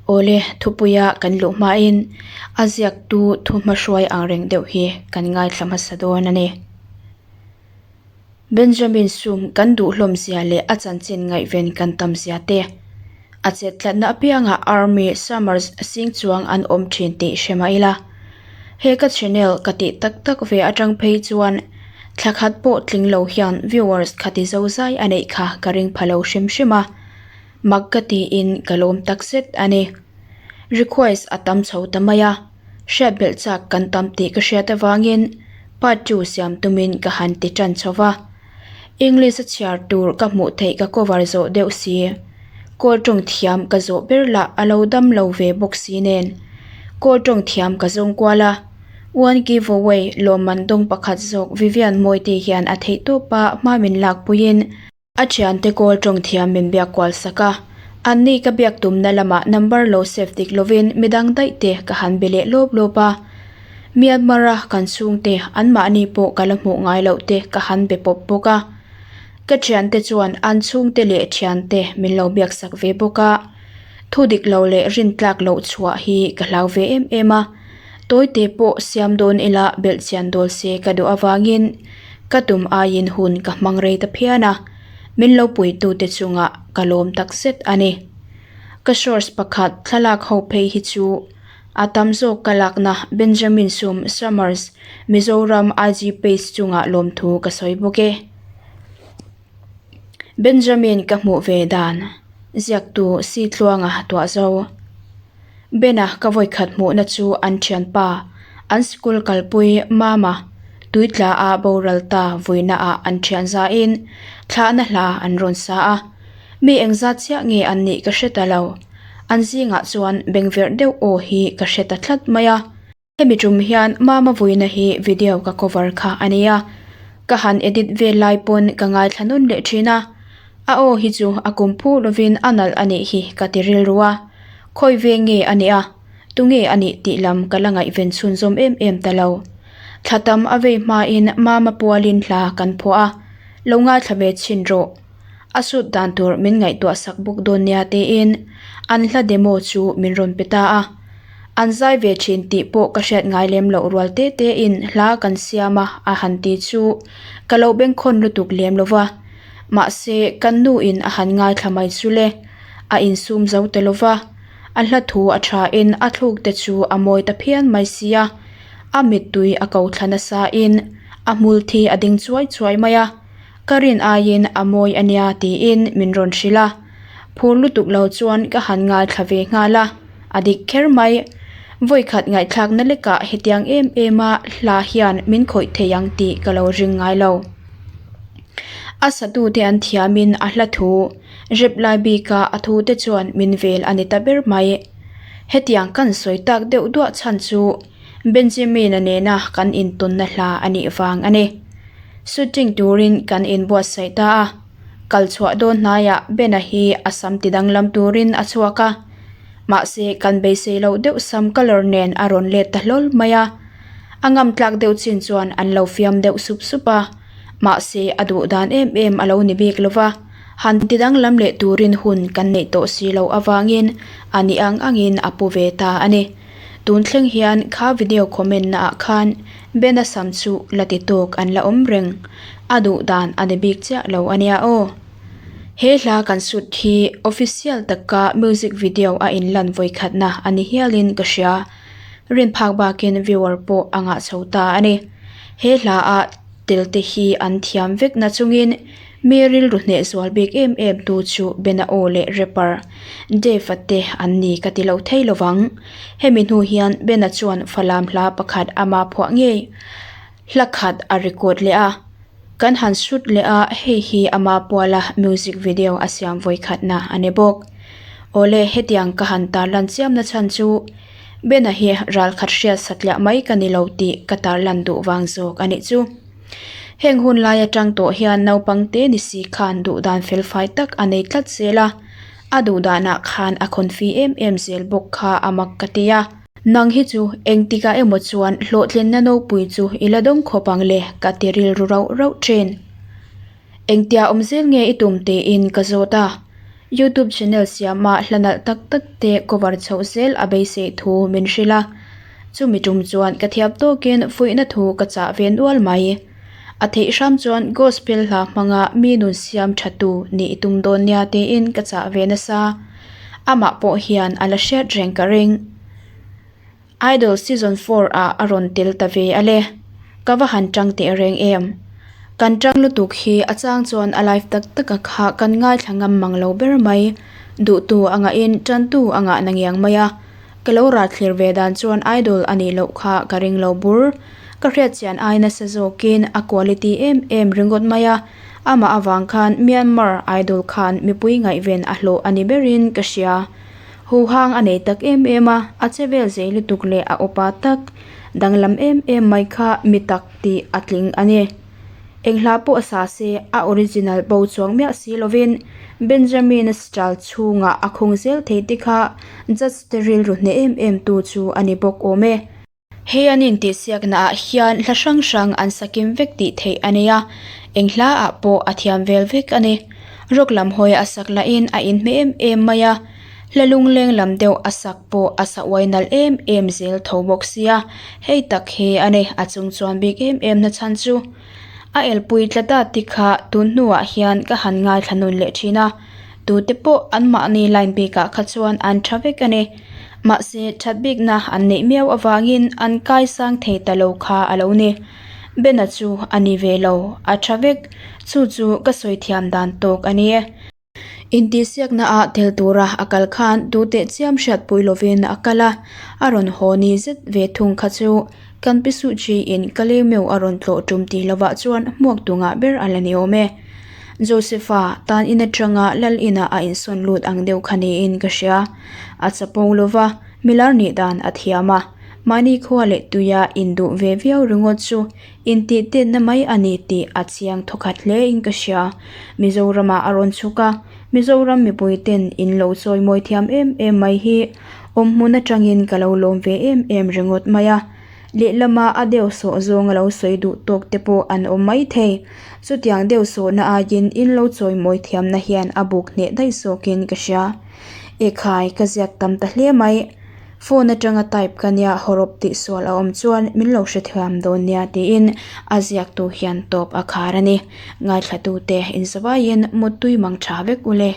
Awle, thupuia kan luh hmain a ziaktu thu hmahruai ang reng deuh hi kan ngaithla hmasa dawn a ni. Benjamin sum kan duh hlawm zia leh a chanchin ngaihven kan tam zia te, a chet tlatna apiangah Army Summers sing chuang an awm thin tih hre mah ila. He ka channel ka tih tak tak ve atang phei chuan thla khat pawh tling lo hian viewers khati zozai a neih kha ka ring pha lo hrim hrim a. Mak ka tiin ka lawm tak zet a ni. Request a tam chho ta mai a, hriat belh chak kan tam tih ka hriat avangin part two siam tumin ka han ti tan chho va. English a chhiar tur ka hmuh theih ka cover zawh deuh si. Kawl tawng thiam ka zawh ber lah a lo dam lo ve bawk si nen. Kawl tawng thiam ka zawng kual a, one give away lawmman dawng pakhat zawk Vivian Mawite hian a theih tawp a hma min lakpuiin, A thiante kawl tawng thiam min biak kual sak a, anni ka biak tumna lamah number lo save dik lovin midang daih te ka han be leh lawp lawp a. Myanmar-a kan chhungte anmahni pawh ka la hmuh ngai loh te ka han be pawp bawk a. Ka thiante chuan an chhungte leh thiante min lo biak sak ve bawk a. Thu dik lo leh rintlak loh chhuah hi ka hlau ve em em a. Tawite pawh siam dawn ila belhchian dawl se ka duh avangin ka tum aiin hun ka hmang rei ta phian a, min lo puitute chungah ka lawm tak zet a ni. Ka source pakhat thlalak ho phei hi chu a tam zawk ka lakna Benjamin Sum Summers Mizoram IG page chungah lawmthu ka sawi bawk e. Benjamin ka hmuh ve dan ziaktu Sitluanga tuah zo. Bena ka vawikhat hmuhna chu an thianpa, an school kalpui Mama, tuitla a boral ta vuina ah an thian zain thlahna hla an rawn sa a. Mi engzat chiah nge an nih ka hre ta lo. An zingah chuan bengverh deuh aw hi ka hre ta tlat mai a. Hemi tum hian Mama vuina hi video ka cover kha a nia. Ka han edit vel lai pawn ka ngaithla nawn leh thin a. A aw hi chu a kum phu lovin a nalh a nih hi ka ti rilru a. Khawi ve nge a nih a, tunge a nih tih lam ka la ngaihven chhunzawm em em ta lo. Thla tam a vei hmain Mama pualin hla kan phuah a, lo ngaithla ve chhin rawh. A sut dan tur min ngaihtuah sak bawk dawn nia tiin an hla demo chu min rawn pe ta a. An zai ve thin tih pawh ka hriat ngai lem loh rual te te in hla kan siam a a han ti chu ka lo bengkhawn lutuk lem lo va. Mahse kan nu in a han ngaithla mai chu le. A insum zo ta lo va. A hla thu a tha in a thluk te chu a mawi ta phian mai sia. A mittui a ko thla nasa in a hmul thi a ding chuai chuai mai a. Ka rin aiin a mawi a nia tiin min rawn hrilh a, phur lutuk lo chuan ka han ngaithla ve nghal a, a dik kher mai. Vawikhat ngaihthlakna lekah hetiang em em a hla hian min khawih thei ang tih ka lo ring ngai lo. A satute an thiamin a hla thu rep lai bika a thute chuan min vel a ni ta ber mai. Hetiang kan sawi tak deuh duah chhan chu Benjamin-a nena kan intawnna hla a nih vang a ni. Shooting turin kan inbuatsaih ta a, kal chhuah dawn hnaiah Bena hi a sam ti danglam turin a chhuak a, mahse kan beisei loh deuh sam colour nen a rawn let ta hlawl mai a, a ngam tlak deuh chin chuan an lo fiam deuh sup sup a, mahse a duh dan em em a lo ni bik lo va, han ti danglam leh turin hun kan neih tawh si loh avangin a ni ang angin a pu ve ta a ni. Tun thleng hian kha video comment na ah khan Bena sam chu la ti tawk an la awm reng. A duh dan a ni bik chiah lo a nia aw. He hla kan shoot hi official taka music video a inlan vawikhatna a ni hialin ka hria. Rin phak bakin viewer pawh a ngah chho ta a ni. He hla ah tel te hi an thiam vek na chungin Mi rilru hneh zual bik em em tu chu Bena aw leh rapper Dave-a te an ni ka ti lo thei lo vang. Hemi hnu hian Bena chuan Falam hla pakhat ama phuah ngei hla khat a record leh a. Kan han shoot leh a, hei hi ama puala music video a siam vawi khatna a ni bawk. Awle hetiang ka han tarlan chiamna chhan chu Bena hi ralkhat hriat satliah mai ka ni lo tih ka tarlan duh vang zawk a nih chu. Heng hun lai atang tawh hian naupang te ni si khan duh dan fel fai tak a nei tlat zel a, a duh danah khan a khawnfi em em zel bawk kha a mak ka ti a. Nang hi chu engtikah emaw chuan hlawhtlinna nopui chu i la dawng khawp ang le ka ti rilru rauh rauh thin. Engtia awm zel nge i tum tiin ka zawt a. Youtube channel siama hla nalh tak tak te cover chhoh zel a beisei thu min hrilh a. Chumi tum chuan ka thiam tawkin fuihna thu ka chah ve nual mai. A theih hram chuan gospel hla hmanga mi nun siam tha tu nih i tum dawn nia tiin ka chah ve nasa. Amah pawh hian a la hriat reng ka ring. Idol season 4 ah a rawn tel ta ve a le. Ka va han tang teh reng em. Kan tang lutuk hi a chang chuan a live tak tak a kha kan ngaithla ngam mang lo ber mai. Duhtu a ngahin tantu a ngah na ngiang mai a. Ka lo rat thlir ve dan chuan idol a nih loh kha ka ring lo bur. Ka hriat chian ai nasa zawkin a quality em em ringawt mai a. Amah avang khan Myanmar idol khan mipui ngaihven a hlawh a ni berin ka hria. Huhang a nei tak em em a, a che vel zei lutuk leh a awpa tak danglam em em mai kha mi tak tih a tling a ni. Eng hla pawh a sa se a original bo chuang miah si lovin Benjamin-a style chhungah a khung zel thei te kha judge te rilru hneh em em tu chu a ni bawk awm e. Hei an intihsiakna ah hian hla hrang hrang an sa kim vek tih theih a nei a, eng hla ah pawh a thiam vel vek a ni. Rock lam hawi a sak lahin a inhmeh em em mai a, hla lungleng lam deuh a sak pawh a sa uai nalh em em zel tho bawk sia, hei tak hi a ni a chung chuan bik em em na chhan chu. A elpui tlat a ti kha tun hnuah hian ka han ngaithla nun leh thin a. Tute pawh anmahni line bikah kha chuan an tha vek a ni. Mahse, that bikna an neih miau avangin an kai sang thei ta lo kha a lo ni. Bena chu a ni ve lo, a tha vek. Chu chu ka sawi thiam dan tawk a ni e. Intihsiakna ah tel tura a kal khan tute chiam hriatpui lovin a kal a, a rawn haw ni zet ve thung kha chu kan pi Suh Chi in ka leng meuh a rawn tlawh tum tih lovah chuan hmuak tu ngah ber a la ni awm e. Josepha tan in atanga lal inah a insawn lut ang deuh kha niin ka hria. A chapo lova, milar nih dan a thiam a, mahni khua leh tuia induh ve viau ringawt chu Intih tetna mai a ni tih a chiang thawkhat hle in ka hria. Mizoramah a rawn chhuk a, Mizoram mipui ten in lo chawi mawi thiam em em mai hi awm hmun atangin ka lo lawm ve em em ringawt mai a. Lehlama a deuh sawh zawng a lo sawi duh tawk te pawh an awm mai thei. Chutiang deuh sawhna aiin in lo chawi mawi thiamna hian a buk hneh daih zawkin ka hria. Ekhai ka ziak tam ta hle mai. Phone atanga type ka nia hawrawp tih sual a awm chuan min lo hrethiam dawn nia tiin a ziaktu hian tawp a khar a ni. Ngaithlatute inzawaiin muttui mang tha vek u le.